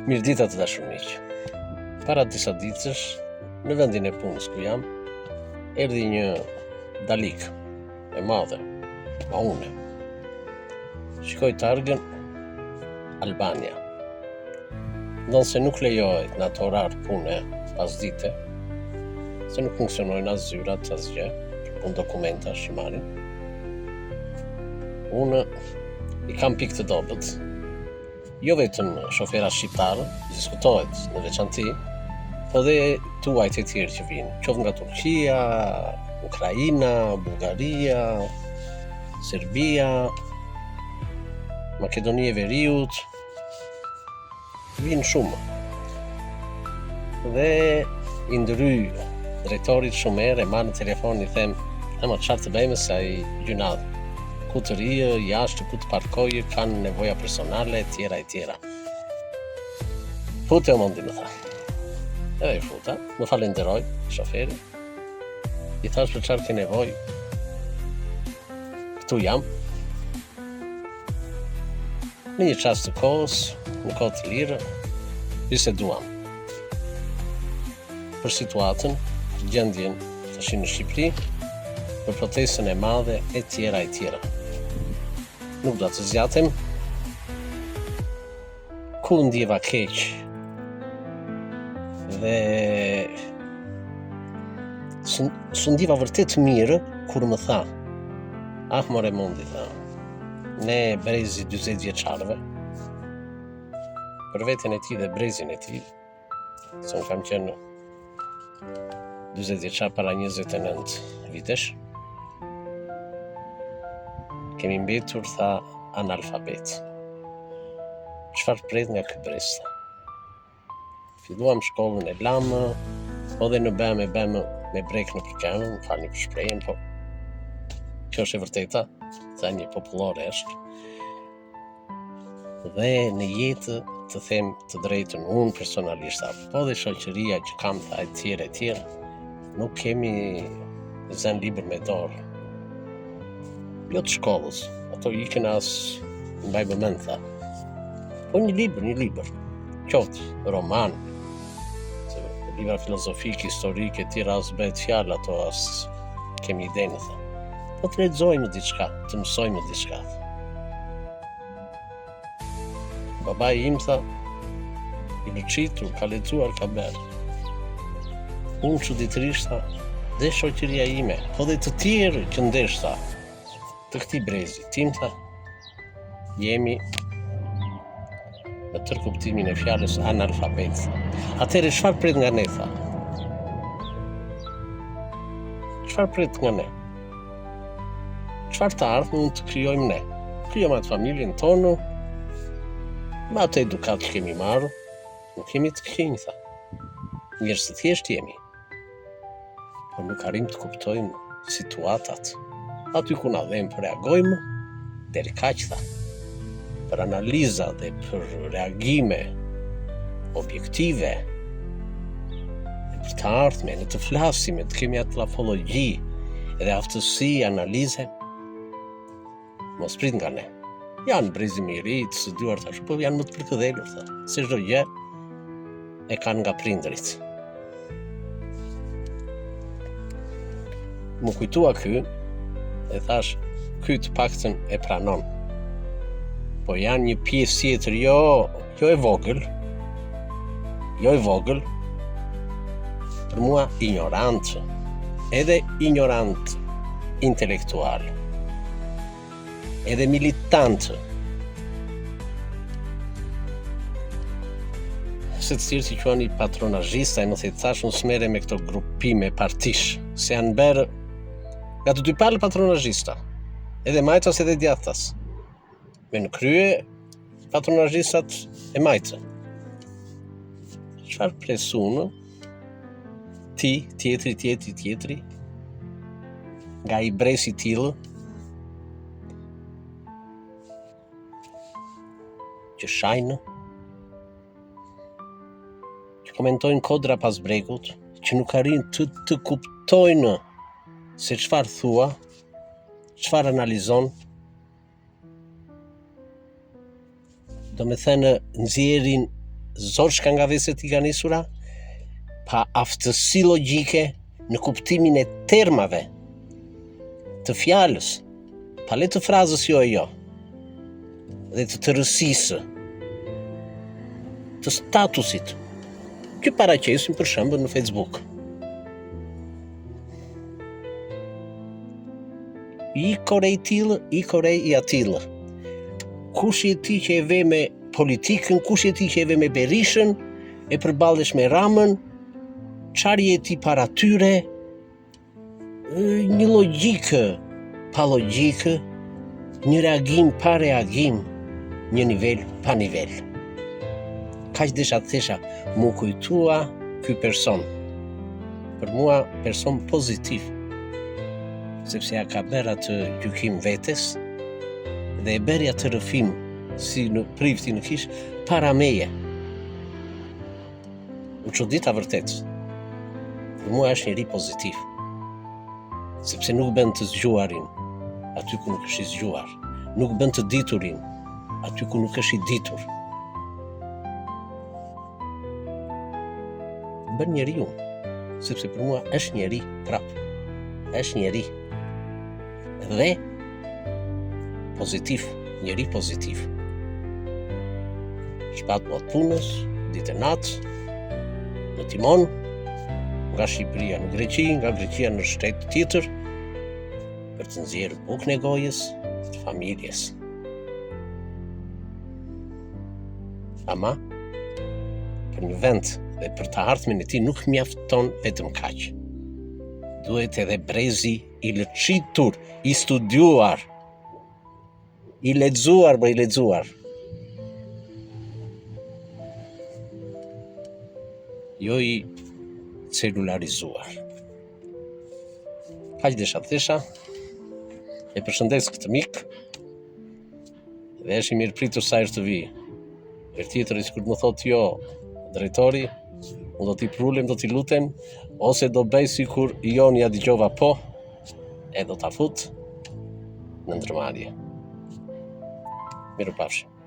Mirëdita të dashur miq. Para disa ditësh, në vendin e punës ku jam, erdhi një dalikë e madhe, maune. Shikoj targën Albania. Ndonëse nuk lejohet në atë orar pune pasdite, se nuk funksionojnë as zyrat asgjë, për punë dokumentash që marrin. Unë i kam pikë të dobët, jo vetëm shoferat shqiptarë, diskutohet në veçanti, po dhe të huajt e tjerë që vijnë, qoftë nga Turqia, Ukraina, Bullgaria, Serbia, Makedonia e Veriut, Vijnë shumë. Dhe i ndërhyj drejtorit shumë herë, e marr në telefon i them, "Ama çfarë të bëjmë se ai gjynah. Ku të rrijë, jashtë, ku të parkojë, kanë nevoja personale etj etj." Fute o Mondi më tha. E i futa, më falenderoi shoferi. I thash për çfarë ke nevojë. Këtu jam. Në një çast të kohës, në kohë të lirë, biseduam për situatën, për gjendjen tashi në Shqipëri, për protestën e madhe e tjera e tjera. Nuk do të zgjatem. Ku u ndjeva keq dhe s'u ndjeva vërtet mirë kur më tha ah more Mondi tha ne brezi 40 vjeçarëve për veten e tij dhe brezin e tij se unë kam qenë 40 vjeçar para 29 vitesh kemi mbetur tha analfabet çfarë pret nga ky brez tha Filluam shkollën e lamë, po dhe në bëmë e bëmë me brekë nëpër këmbë, më falni për shprehjen, po kjo është e vërteta, thënie popullore është. Dhe në jetë të them të drejtën unë personalisht, po dhe shoqëria që kam tha e tjerë e tjerë, nuk kemi zënë libër me dorë. Jo të shkollës, ato ikën as mbaj më mend tha. Po një libër, një libër, qoftë roman, se libra filozofik, historik e tjera as bëhet fjalë ato as kemi idenë tha. Po të lexojmë diçka, të mësojmë diçka. Babai im tha, i mëlçitur, ka lexuar, ka bërë. Unë çuditërisht tha, dhe shoqëria ime, po dhe të tjerë që ndesh tha, të këtij brezi, tim tha, jemi në tërë kuptimin e fjalës analfabet. Atëherë çfarë pret nga ne tha? Çfarë pret nga ne? Çfarë të ardhme mund të krijojmë ne? Krijojmë atë familjen tonë, me atë edukatë që kemi marrë, nuk jemi të këqinj, tha. Njerëz të thjeshtë jemi. Por nuk arrijmë të kuptojmë situatat. Aty ku na dhemb reagojmë, deri kaq tha. Për analiza dhe për reagime objektive, për të ardhme, ne të flasim, të kemi atë llafologji edhe aftësi analize, mos prit nga ne. Janë brezi më i ri, të studiuar tash, po janë më të përkëdhelur, tha. Se çdo gjë e kanë nga prindërit. M'u kujtua ky, e thash, ky të paktën e pranon. Po janë një pjesë tjetër, jo, jo e vogël, jo e vogël, për mua injorant, edhe injorant intelektual, edhe militant, se të tjerë i quani patronazhista, e më the thash unë s'merrem me këto grupime partish, se janë bërë nga të dy palë patronazhista, edhe majtas edhe djathtas. Me në krye patronazhistat e majtë. Çfarë pres unë? Ti, tjetri, tjetri, tjetri, nga i brez i tillë, që shajnë, që komentojnë kodra pas bregut, që nuk arrijnë të të kuptojnë se çfarë thua, çfarë analizon, Domethënë nxjerrin. Zoçka nga veset i ka nisura, pa aftësi logjike në kuptimin e termave të fjalës, pale të frazës jo e jo, dhe të tërësisë, të statusit, që paraqesin për shembull në Facebook. Ik ore i tillë, ik ore i atillë. Kush je ti që e ve me politikën, kush je ti që e ve me Berishën, e përballesh me Ramën, çfarë je ti para tyre, një logjikë pa logjikë, një reagim pa reagim, një nivel pa nivel. Kaq desha të thesha, m'u kujtua ky person. Për mua person pozitiv, sepse ia ka bërë atë gjykim vetes dhe e bëri atë rrëfim si në prifti në kishë para meje. U çudita vërtet. Për mua është njeri pozitiv. Sepse nuk bën të zgjuarin aty ku nuk është i zgjuar. Nuk bën të diturin aty ku nuk është i ditur. Bën njeriun, sepse për mua është njeri prapë. Është njeri. Dhe pozitiv, njeri pozitiv. Shpatulla të punës, ditë e natë, në timon, nga Shqipëria në Greqi, nga Greqia në shtet tjetër, për të nxjerrë bukën e gojës të familjes. Ama, për një vend dhe për të ardhmen e tij nuk mjafton vetëm kaq. Duhet edhe brezi i lëçitur, i studiuar, i lexuar, bre i lexuar. Jo i celularizuar. Kaq desha të thesha, e përshëndes këtë mik, Dhe është i mirëpritur sa herë të vijë. Herë tjetër sikur të më thotë jo, drejtori, unë do t'i përulem, do t'i lutem, ose do bëj sikur jo ia dëgjova po, e do ta fut në ndërmarrje. Mirupafshim.